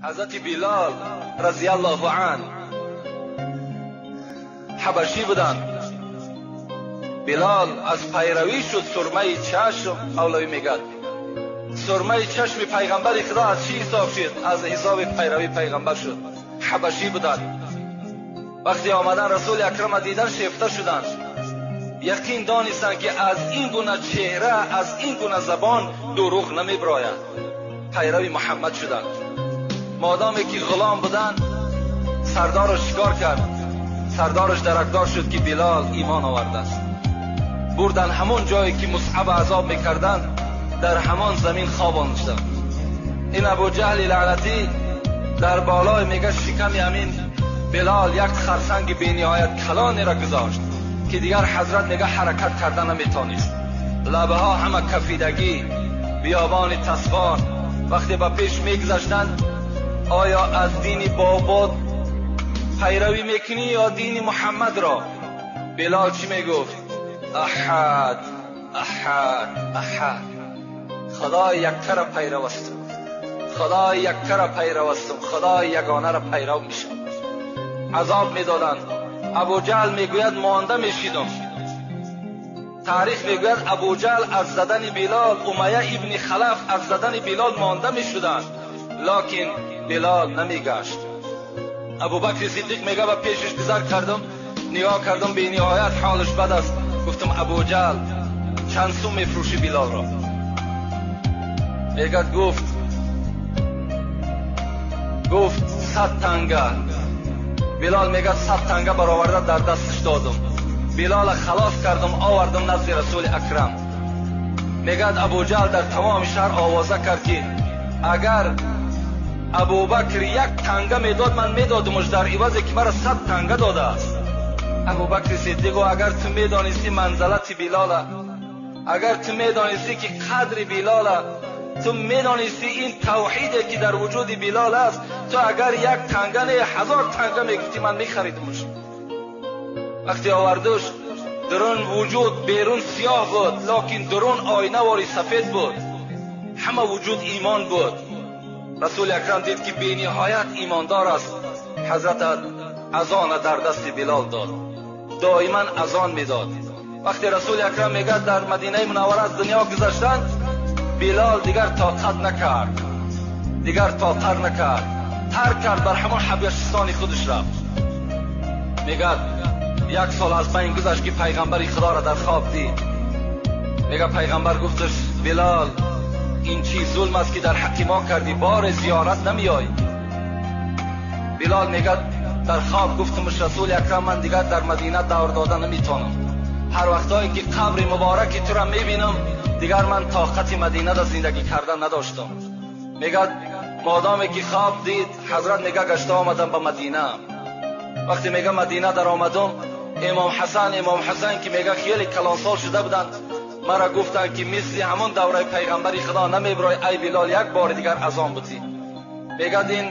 Ҳазрати Билол разияллоҳу анҳу ҳабашӣ буданд. Билол аз пайравӣ шуд сурмаи чашм. Мавлавӣ мегӯяд сурмаи чашми пайғамбари Худо аз чӣ ҳисоб шуд? Аз ҳисоби пайравии пайғамбар шуд. Ҳабашӣ буданд. Вақте омадан Расули Акрама дидан шефта шуданд. Яқин донистанд, ки аз ин гуна чеҳра, аз ин гуна забон дурӯғ намебирояд. Пайрави Муҳаммад шуданд. Модоме ки ғулом буданд, сардараш чикор кард? Сардараш даракдор шуд, ки Билол имон овардааст. Бурдан ҳамон ҷое ки Мусъаб азоб мекарданд, дар ҳамон замин хобонданд. Ин Абу Ҷаҳли лаънатӣ дар болои мега шиками ҳамин Билол як харсанги бениҳоят калонеро гузошт, ки дигар ҳазрат мега ҳаракат карда наметонист. Лабаҳо ҳама кафидагӣ, биёбони тасбон. Вақте ба пеш мегузаштанд, оё аз дини бобод пайравӣ мекунӣ ё дини Муҳаммадро? Билол чӣ мегуфт? Аҳад, аҳад, аҳад. Худои яктара пайравастам, Худои яктара пайравастам, Худои ягонаро пайрав мешавам. Азоб медоданд. Абу Ҷаҳл мегӯяд монда мешидам. Таърих мегӯяд Абу Ҷаҳл аз задани Билол, Умайя ибни Халаф аз задани Билол монда мешуданд, локин Билол намегашт. Абубакри Сиддиқ мега ба пешаш гузар кардам, нигоҳ кардам, бениҳоят ҳолаш бад аст. Гуфтам Абу Ҷаҳл, чанд сум мефурӯшӣ Билолро? Мегӯяд гуфт 100 танга. Билол мегӯяд 100 танга бароварда дар дасташ додам. Билола халос кардам, овардам назди Расули Акрам. Мегӯяд Абу Ҷаҳл дар тамоми шаҳр овоза кард, ки агар Абубакр як танга медод, ман медодамаш дар ивазе ки маро 100 танга додааст. Абубакри Сиддиқ, агар ту медонисти манзалати Билола, агар ту медонисти ки қадри Билола, ту медонисти ин тавҳиде ки дар вуҷуди Билол аст, ту агар як танга не, 1000 танга мегуфтӣ, ман мехаридамаш. Вақте овардуш, дарун вуҷуд берун сиёҳ буд, локин дарун оинавори сафед буд. Ҳама вуҷуд имон буд. Расули Акрам дид, ки бениҳоят имондор аст. Ҳазрат азона дар дасти Билол дод. Доиман азон медод. Вақте Расули Акрам мегӯяд дар Мадинаи Мунаввара аз дунё гузаштанд, Билол дигар тоқат накард. Дигар тоқат накард. Тарк кард, бар ҳамон ҳабашистони худаш рафт. Мегӯяд як сол аз байн гузашт, ки пайғамбари Худоро дар хоб дид. Мегӯяд пайғамбар гуфташ Билол, ин чӣ зулм аст, ки дар ҳаққи мо кардӣ, бори зиёрат намеоӣ. Билол мегӯяд дар хоб гуфтамаш Расули Акрам, ман дигар дар Мадина давр дода наметавонам. Ҳар вақтое ки қабри мубораки туро мебинам, дигар ман тоқати Мадинада зиндагӣ кардан надоштам. Мегӯяд модоме ки хоб дид, ҳазрат мега гашта омадам ба Мадина. Вақте мега Мадина даромадам, Имом Ҳасан ки мега хеле калонсол шуда буданд, мара гуфтанд, ки мисли ҳамон давраи пайғамбари Худо намебирой, ай Билол, як бори дигар азон бутӣ. Мегӯяд ин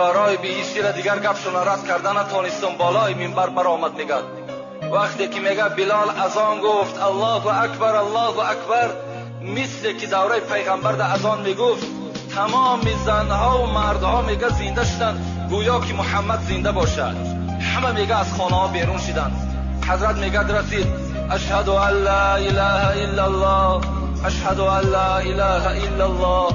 ёрои биҳиштиро дигар гапшона рад карда натонистам, болои минбар баромад. Мегӯяд вақте ки мега Билол азон гуфт, Аллоҳу акбар, Аллоҳу акбар, мисле ки давраи пайғамбарда азон мегуфт, тамоми занҳо мардҳо мега зинда шуданд, гӯё ки Муҳаммад зинда бошад. Ҳама мега аз хонаҳо берун шиданд. Ҳазрат мегӯяд расид, ашҳаду ан ла илаҳа иллаллоҳ, ашҳаду ан ла илаҳа иллаллоҳ,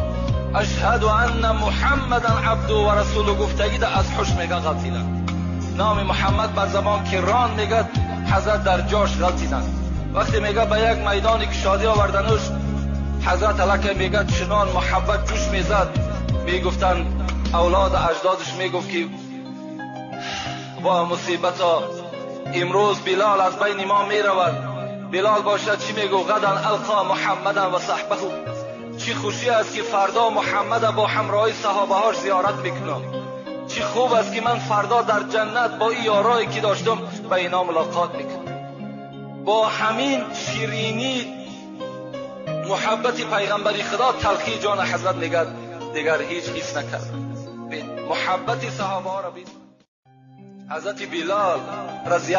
ашҳаду анна муҳаммадан абду ва расулу. Гуфтагида аз ҳуш мега ғалтиданд. Номи Муҳаммад бар забон ки рон, мегӯяд ҳазрат дар ҷош ғалтиданд. Вақте мега ба як майдони кушодӣ овардануш, ҳазрат аллакай мегӯяд чунон муҳаббат ҷӯш мезад. Мегуфтанд авлоду аҷдодаш мегуфт, ки ва мусибато, имрӯз Билол аз байни мо меравад. Билол бошад чӣ мегӯ? Ғадан алқо муҳаммадан ва саҳбаҳу. Чӣ хушӣ аст, ки фардо Муҳаммада бо ҳамроҳи саҳобаҳош зиёрат мекунам. Чӣ хуб аст, ки ман фардо дар ҷаннат бо ин ёрое ки доштам ба ино мулоқот мекунам. Бо ҳамин ширинӣ муҳаббати пайғамбари Худо талхии ҷони ҳазрат мегӯяд дигар ҳеҷ ҳис накардам. Муҳаббати саҳобаҳоро бин. Ҳазрати Билол разия